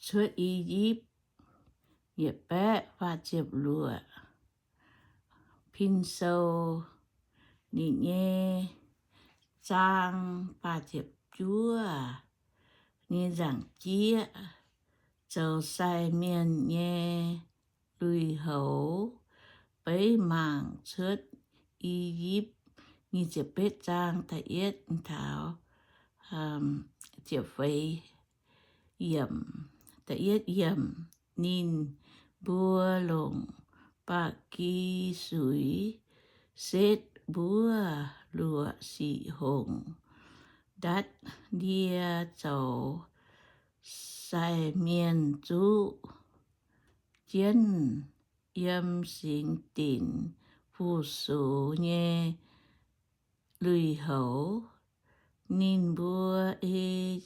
cuotv I^yipv, yietc baeqv faah ziepc luoqc. Pin sou ninh nyei zaang faah ziepc juov nyei nzaangc jieqv, zoux sai mienh nyei lui-houx, beiv mangc cuotv I^yipv. Nyic ziepc betv zaang da'yietv taux ziepc feix yiemc. Da'yietv yiemc, ninh mbuo longc ba'gi suix setv mbuov luoqc sic hongc ndatv ndie zoux sai mienh zuqv jienv yiem singx dinc fu-sux nyei lui-houx. Ninh mbuo ei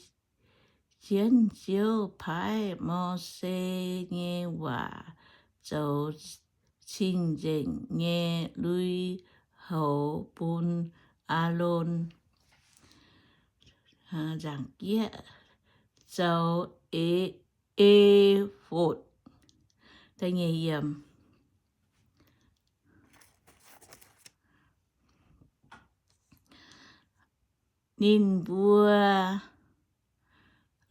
jienv Ziouv paaiv Mose nyei waac zoux cing-nzengc nyei lui-houx bun Aalon. Zoux e, efotv. Ninh mbuo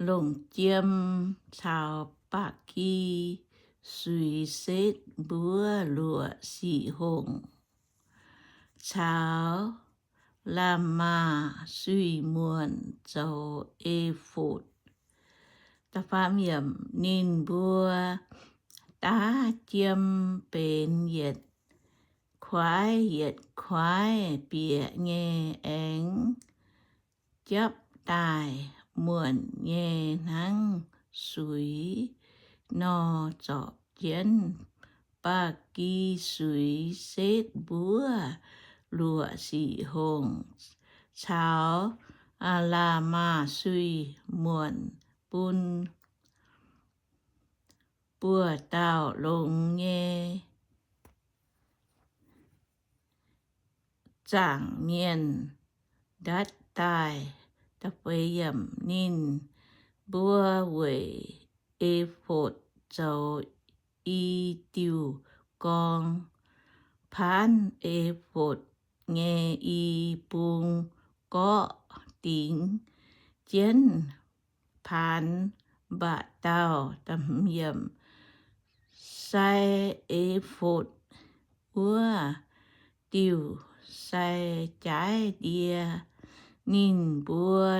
longc jiem caux ba'gi suix setv mbuov luoqc sic hongc caux la'maah suix muonc zoux efotv. Da'faam yiemc, ninh mbuo daav jiem benx yietc kuaaiv yietc kuaaiv bieqc nyei, aengx japv daaih muonc nyei hnangv suix nor, zorpc jienv ba'gi suix setv mbuov luoqc sic hongc caux la'maah suix muonc bun buoz-dauh longx nyei zaangc mienh ndatv daaih. Ninh mbuo weic efotv zoux i diuh gorng, paanv efotv nyei i bung gorqv dingx jienv paanx mba'dauh. Sai efotv wuov diuh sai jaaiv ndie. Ninh mbuo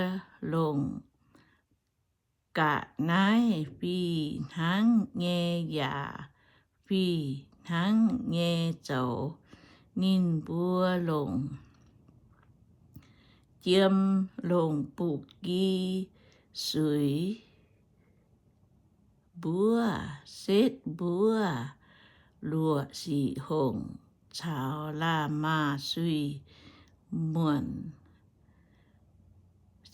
longc ga'naaiv fih hnangv nyei yaac fih hnangv nyei zoux. Ninh mbuo longc jiem longc buqc gi suix mbuov setv mbuov luoqc sic hongc caux la'maah suix muonc,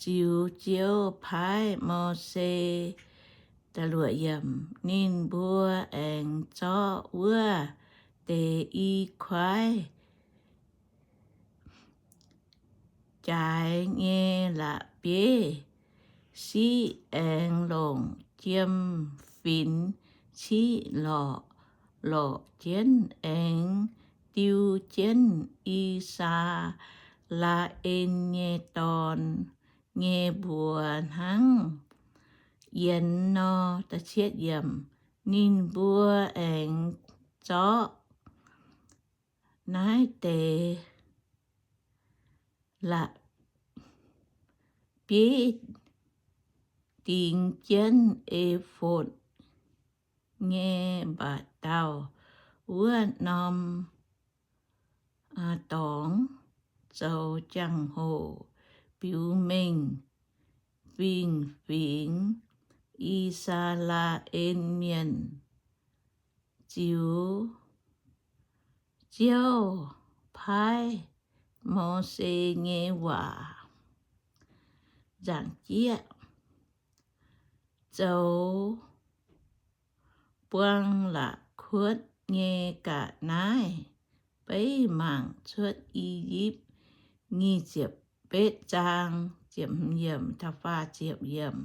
ziux Ziouv paaiv Mose. Ninh mbuo aengx zorqv wuov deix i kuaaiv jaaix nyei la'bieiv siqv, aengx longc jiem finx ciqv lorqc, lorqc jienv aengx diu jienv I^saa^laa^en nyei dorn nyei mbuox hnangv yienx nor. Ninh mbuo aengx zorqv naaiv deix la'bieiv dingx jienv efotv nyei mba'dauh wuov norm dorngx zoux jangx-hoc biux mengh fingx-fingx I^saa^laa^en Mienh, ziux Ziouv paaiv Mose nyei waac. Nzaangc jieqv, zoux buang la'kuotv nyei ga'naaiv, beiv mangc cuotv I^yipv nyic ziepc betv zaang, ziepc hmz yiemc taux faah ziepc yiemc.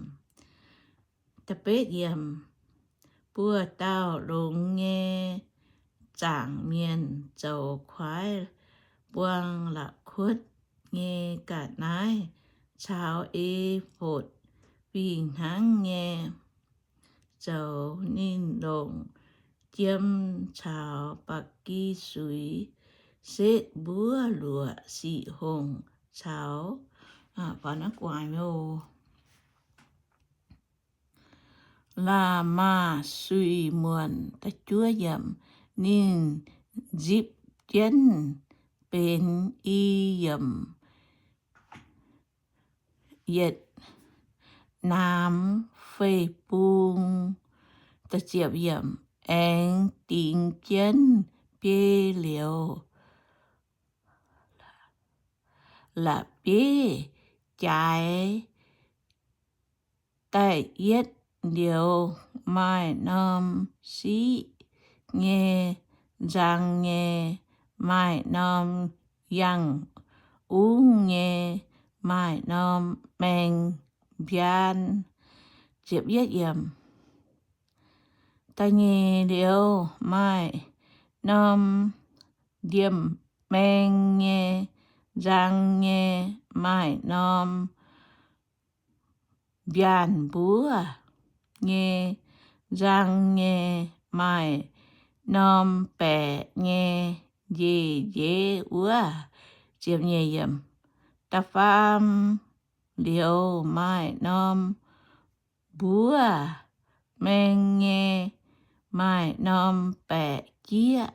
Buo dauh longx nyei zaangc mienh zoux kuaaiv buang la'kuotv nyei ga'naaiv caux efotv fih hnangv nyei zoux. Ninh longc jiem caux ba'gi suix setv mbuov luoqc siqv hongc caux la'maah suix muonc. Ninh nzipc jienv benx i yiemc yietc naamx fei-bung, aengx dingx jienv biei liouz la'bieiv jaaix. Da'yietv liouz maaih norm siqv nyei, nzang nyei, maaih norm yangh ungv nyei, maaih norm maeng mbiaan. Da'nyeic liouz maaih norm ndiemh maeng nyei, nzang nyei, maaih norm mbiaanh mbuov nyei, nzang nyei, maaih norm baeqc nyei njiec njiec wuov. Da'faam liouz maaih norm mbuov maeng nyei, maaih norm baeqc jieqv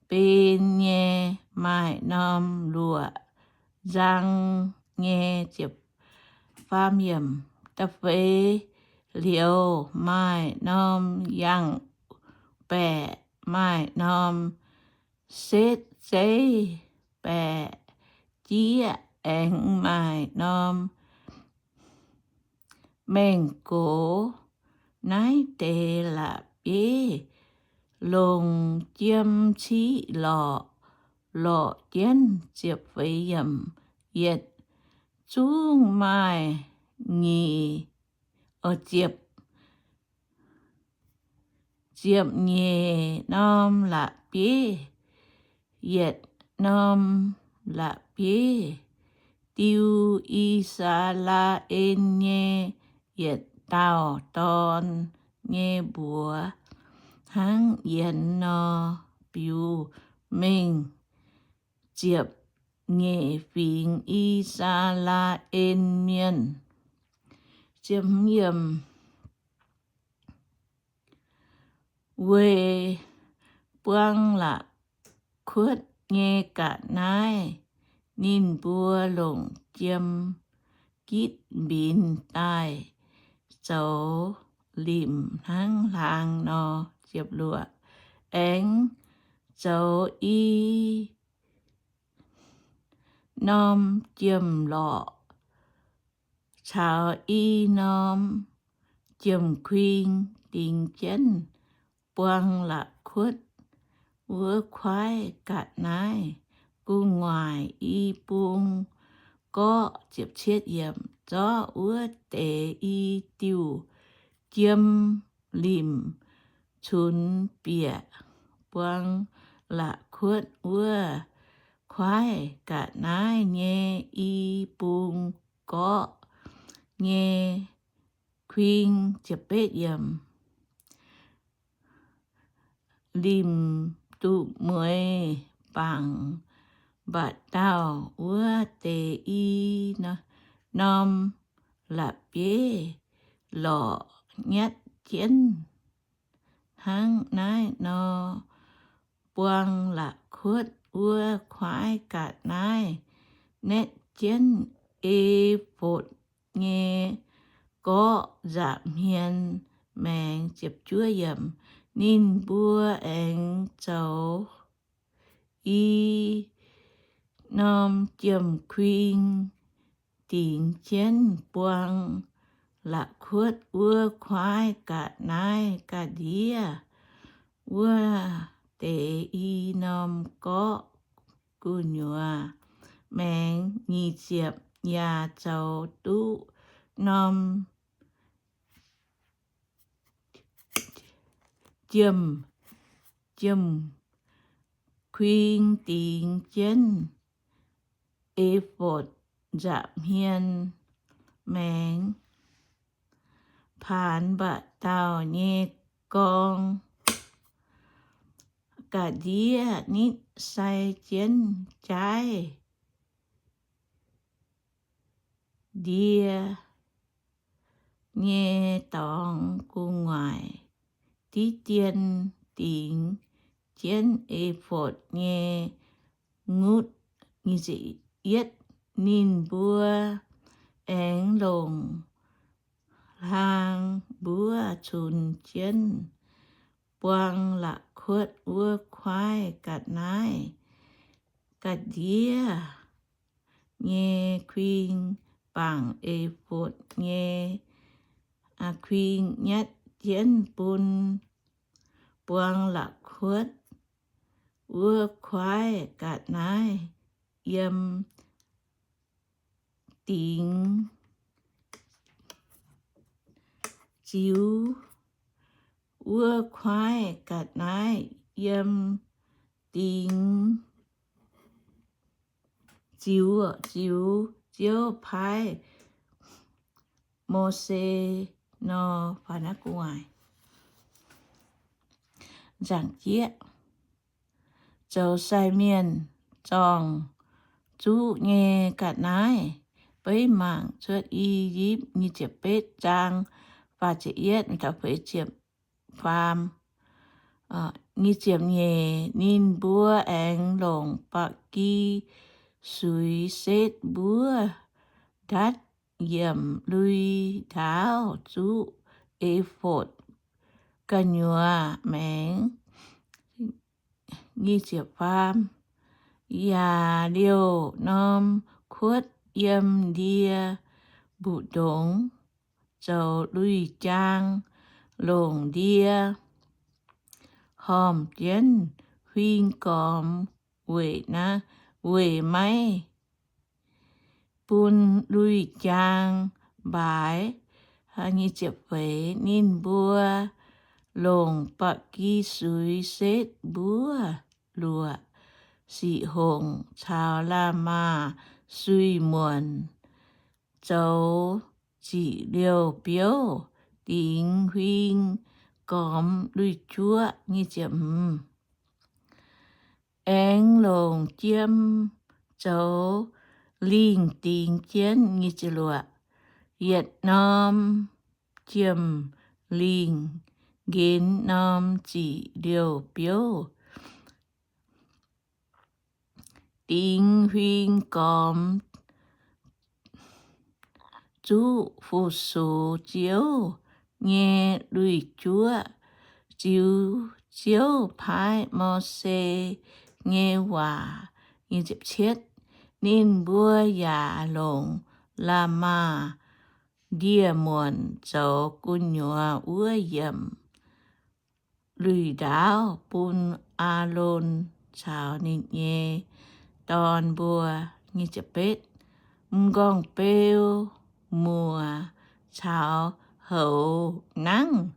ben nyei, maaih norm luoqc nzang nyei. Da'feix liouz maaih norm yangh baeqc, maaih norm setv zeiv baeqc jieqv, aengx maaih norm maeng-gox. Naaiv deix la'bieiv longc jiem ciqv lorqc, lorqc jienv. Yietc zungv maaih nyic, ziepc, ziepc nyeic norm la'bieiv. Yietc norm la'bieiv diu I^saa^laa^en nyei yietc dauh dorn nyei mbuox hnangv yienx nor, biux mengh ziepc nyeic fingx I^saa^laa^en Mienh. Weic buang la'kuotv nyei ga'naaiv ninh mbuo longc jiem gitv mbinx daaih zoux limc hnangv hlaang nor. Aengx zoux i norm jiem-lorqc caux i norm jiem-kuing dingx jienv buang la'kuotv wuov kuaaiv ga'naaiv gu'nguaaic i bung gorqv. Zorqv wuov deix i diuh jiem limc cunx bieqc buang la'kuotv wuov kuaaiv ga'naaiv nyei i bung gorqv nyei kuing. Limc duqv mueiz bangc mba'dauh wuov deix i norm la'bieiv lorqc nyatv jienv. Hnangv naaiv nor, buang la'kuotv wuov kuaaiv ga'naaiv naetv jienv efotv nyei gorqv nza'hmien maengx. Ninh mbuo aengx zoux i norm jiem-kuing dingx jienv buang la'kuotv wuov kuaaiv ga'naaiv ga'ndiev wuov deix i norm gorqv gu'nyuoz maengx. Nyic ziepc, yaac zoux duqv norm jiem, jiem-kuing dingx jienv efotv nza'hmien maengx, paanx mba'dauh nyei gorng, ga'ndiev nitv sai jienv jaaiv ndie nyei dorngx gu'nguaaic, diqv dien dingx jienv efotv nyei ngutv. Yietv, ninh mbuo aengx longc hlaang mbuov cunx jienv buang la'kuotv wuov kuaaiv ga'naaiv. Ga'ndiev nyei kuing bangc efotv nyei kuing nyatv jienv bun buang la'kuotv wuov kuaaiv ga'naaiv yiem dingx ziux. Wuov kuaaiv ga'naaiv yiem dingx ziux, ziux Ziouv paaiv Mose nor. Nzaangc jieqv, zoux sai mienh zorng-zuqv nyei ga'naaiv. Beiv mangc Cuotv I^yipv nyic ziepc betv zaang faah ziepc yietv, faam, nyic ziepc nyeic. Ninh mbuo aengx longc ba'gi suix setv mbuov ndatv yiemc lui-ndaauv zuqv efotv gu'nyuoz maengx. Yaac liouh norm kuotv yiem ndie mbu'ndongx zoux lui-jaang longc ndie hormh jienv huing gormx weic, weic maiv bun lui-jaang mbaaix. Ninh mbuo longc ba'gi suix setv mbuov luoqc Siqv Hongc caux La'maah Suiv-Muonc zoux ziqc liouh biouv dingx huing gormx lui-juoqv. Aengx longc jiem zoux lingh dingx jienv. Yietc norm jiem-lingh nqenx norm ziqc liouh biouv dingx huing gormx zuqv fu-sux Ziouv nyei lui-juoqv, ziux Ziouv paaiv Mose nyei waac. Ninh mbuo yaac longc La'maah ndie-muonc zoux gu'nyuoz wuov yiemc lui-ndaauv bun Aalon caux ninh nyei dorn mbuo. M'nqorngv-beu muoc caux houx nangv,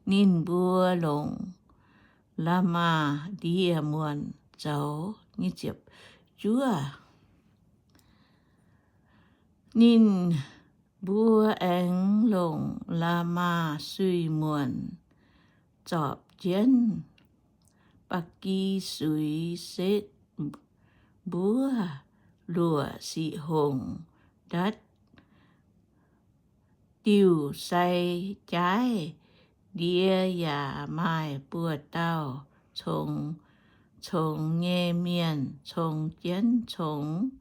ninh mbuo longc La'maah ndie-muonc zoux. Juov, ninh mbuo aengx longc La'maah Suiv-Muonc zorpc jienv ba'gi suix setv mbuov luoqc Siqv Hongc ndatv diuh sai jaaiv ndie, yaac maaih buoz-dauh congx congx nyei mienh congx jienv congx,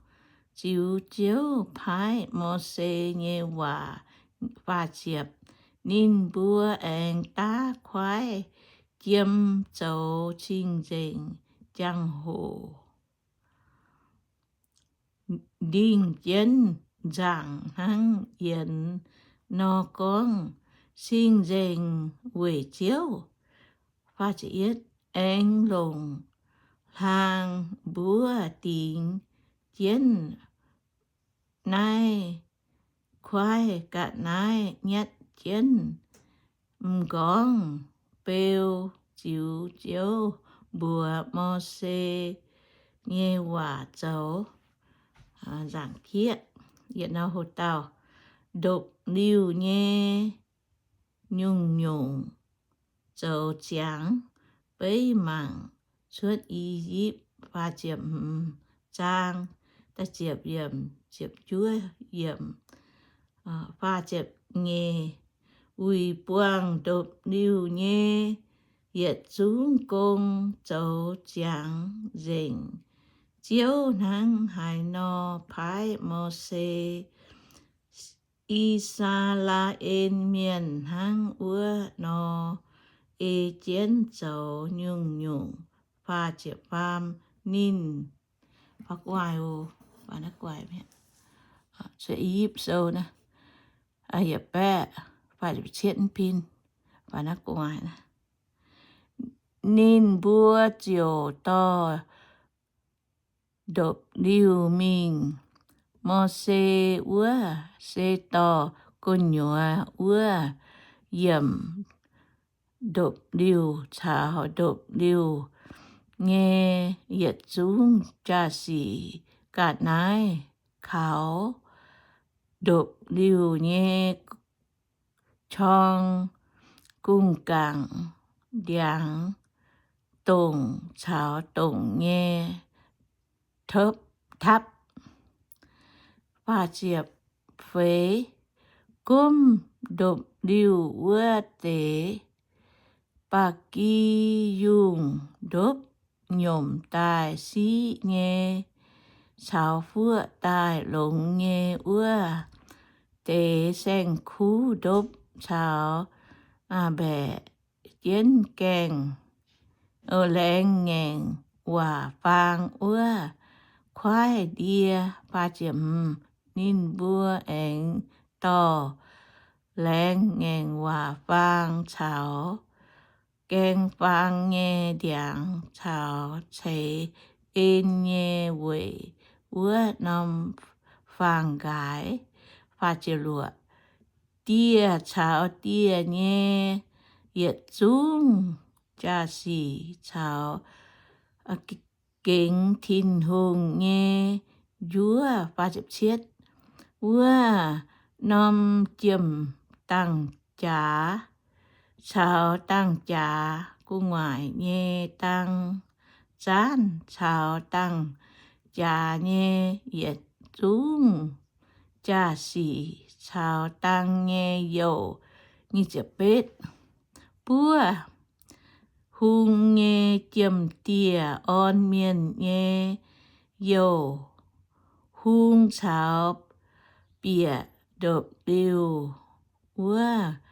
ziux Ziouv paaiv Mose nyei waac. Faah ziepc, ninh mbuo aengx daav kuaaiv jiem zoux cing-nzengc jangx-hoc ndingh jienv nzaangc hnangv yienx nor gorngv, Cing-nzengc weic Ziouv. Aengx longc hlaang mbuov dingx jienv naaiv kuaaiv ga'naaiv nyatv jienv m'nqorngv-beu ziux Ziouv mbuox Mose nyei waac zoux. Nzaangc jieqv, yietc norm hoc dauh ndopv-liuh nyei nyungc-nyungc zoux ziangx beiv mangc cuotv I^yipv. Faah ziepc hmz zaang, da'ziepc yiemc, ziepc juov yiemc, faah ziepc nyeic. Wuic buangh ndopv-liuh nyei yietc zungv gong zoux ziangx nzengc. Ziouv hnangv haaix nor paaiv Mose, I^saa^laa^en Mienh hnangv wuov nor ei jienv zoux nyungc-nyungc. Faah ziepc faam. Ninh, faah gu'nguaaic, faah naaiv gu'nguaaic mi'aqv, cuotv I^yipv Sou naaiv, yietc baeqv faah ziepc cietv pin, faah naaiv gu'nguaaic naaiv. Ninh mbuo ziouc dorh ndopv-liuh mingh. Mose wuov se dorh gu'nyuoz wuov yiemc ndopv-liuh caux ndopv-liuh nyei yietc zungv jaa-sic ga'naaiv kaux ndopv-liuh nyei qorng, gong-gaangc, ndiangx, dongc caux dongc nyei topv, tapv. Faah ziepc feix. Gomv ndopv-liuh wuov deix, ba'gi yungh ndopv nyomc daaih siqv nyei caux fuoqv daaih longx nyei wuov deix saeng-kuv ndopv caux mbaeqc jienv gaengh, laengz ngaengc waac faang wuov kuaaiv ndie. Faah ziepc hmz. Ninh mbuo aengx dorh laengz ngaengc waac faang caux gaeng faang nyei ndiangx caux ceix en nyei weic wuov norm faang-nqaaix. Faah ziepc luoqc. Dieh caux dieh nyei yietc zungv jaa-sic caux gengx Tin-Hungh nyei njuov. Faah ziepc cietv. Wuov norm jiem-dangh jaax caux dangh jaax gu'nguaaic nyei dang zaanv caux dangh jaax nyei yietc zungv jaa-sic caux dang nyei youh. Nyic ziepc betv. Buov hung nyei jiem-dieh orn mienh nyei youh, hung caux bieqc ndopv-liuh wuov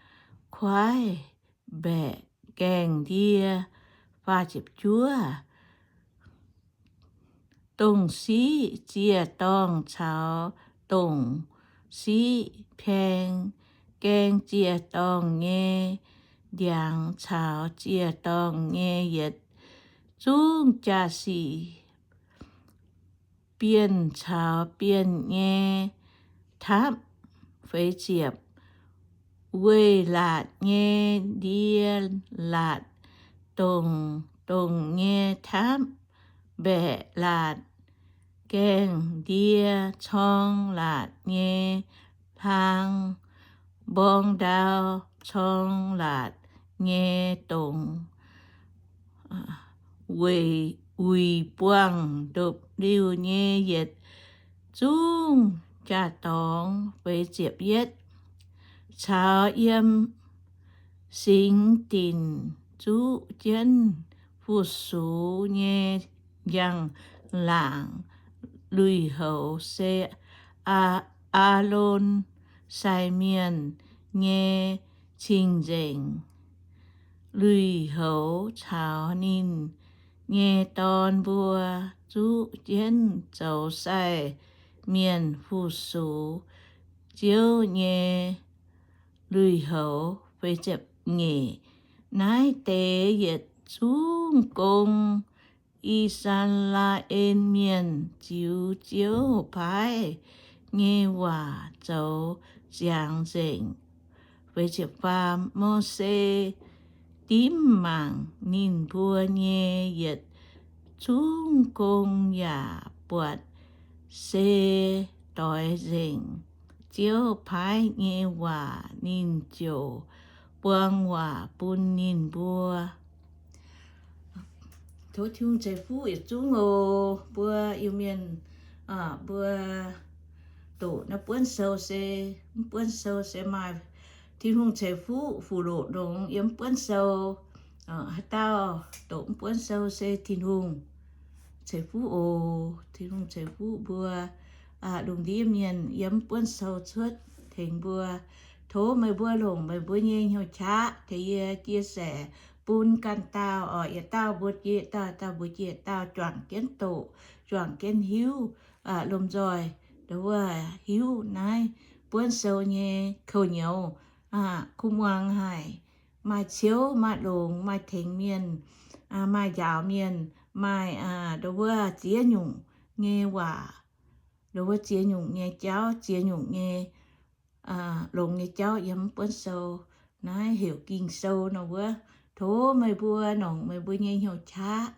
kuaaiv mbaeqc gaengh ndie. Faah ziepc juov. Dongh siqv ziec-dorngh caux dongh siqv paeng, gaeng ziec-dorngh nyei ndiangx caux ziec-dorngh nyei yietc zungv jaa-sic, bienh caux bienh nyei tapv. Feix ziepc. Weih laatc nyei ndie laatc, dongc dongc nyei tapv, mbaeqc laatc, gaengh ndie corng laatc nyei hlaang, mborng ndau corng laatc nyei dongc, weic uix buangh ndopv-liuh nyei yietc zungv jaa-dorngx. Feix ziepc yietv. Caux yiem singx dinc zuqv jienv fu-sux nyei njang-laangc lui-houx se Aa, Aalon sai mienh nyei cing-nzengc lui-houx caux ninh nyei dorn mbuo zuqv jienv zoux sai mienh fu-sux Ziouv nyei lui-houx. Feix ziepc nyeic. Naaiv deix yietc zungv gong, I^saa^laa^en Mienh ziux Ziouv paaiv nyei waac zoux ziangx nzengc. Feix ziepc faam. Mose dimv mangc ninh mbuo nyei yietc zungv gong yaac buatc se doix nzengc. Ziouv paaiv nyei waac ninh ziouc buang waac bun ninh mbuo. Tov Tin-Hungh ceix fuqv yietc zungv oc. Mbuo Iu-Mienh, mbuo doqc naaiv buonv sou se, mv buonv sou se maaih Tin-Hungh ceix fuqv fuqv loqc longx yiem mv buonv sou. Haaix dauh doqc mv buonv sou se Tin-Hungh ceix fuqv oc. Tin-Hungh ceix fuqv mbuo lungh ndiev mienh yiem mv buonv sou cuotv tengx mbuo. Tov meih mbuo longc meih mbuo nyei hnyouv qaqv tengx yie chia sẻ bun ganh dauh oc. Yietc dauh mbuox jiex dauh, dauh mbuox jiex dauh, juangc jienv doqc, juangc jienv hiuv, lomh nzoih ndau wuov hiuv naaiv buonv sou nyei kouv nyouz, kuv muangx haic, maaih ciouv, maaih longx, maaih tengx mienh, maaih njaaux mienh, maaih ndau wuov ziex nyungc nyei waac, ndau wuov ziex nyungc nyei jauv, ziex nyungc nyei longx nyei jauv yiem mv buonv sou. Naaiv heuc Ging-Sou nor wuov. Tov meih mbuo longc meih mbuo nyei hnyouv qaqv,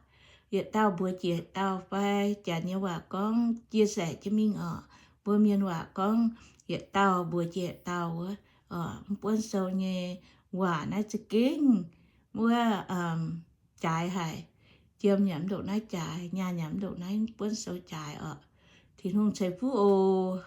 yietc dauh mbuox jiex dauh fai Janx nyei waac gorngv chia sẻ jienv mingh oc. Mbuo Mienh waac gorngv yietc dauh mbuox jiex dauh wuov. Mv buonv sou nyei waac naaiv za'gengh wuov jaaix haic. Jiem yaac mv ndongc naaiv jaaix, nyaanh yaac mv ndongc naaiv buonv sou jaaix oc. Tin-Hungh ceix fuqv oc.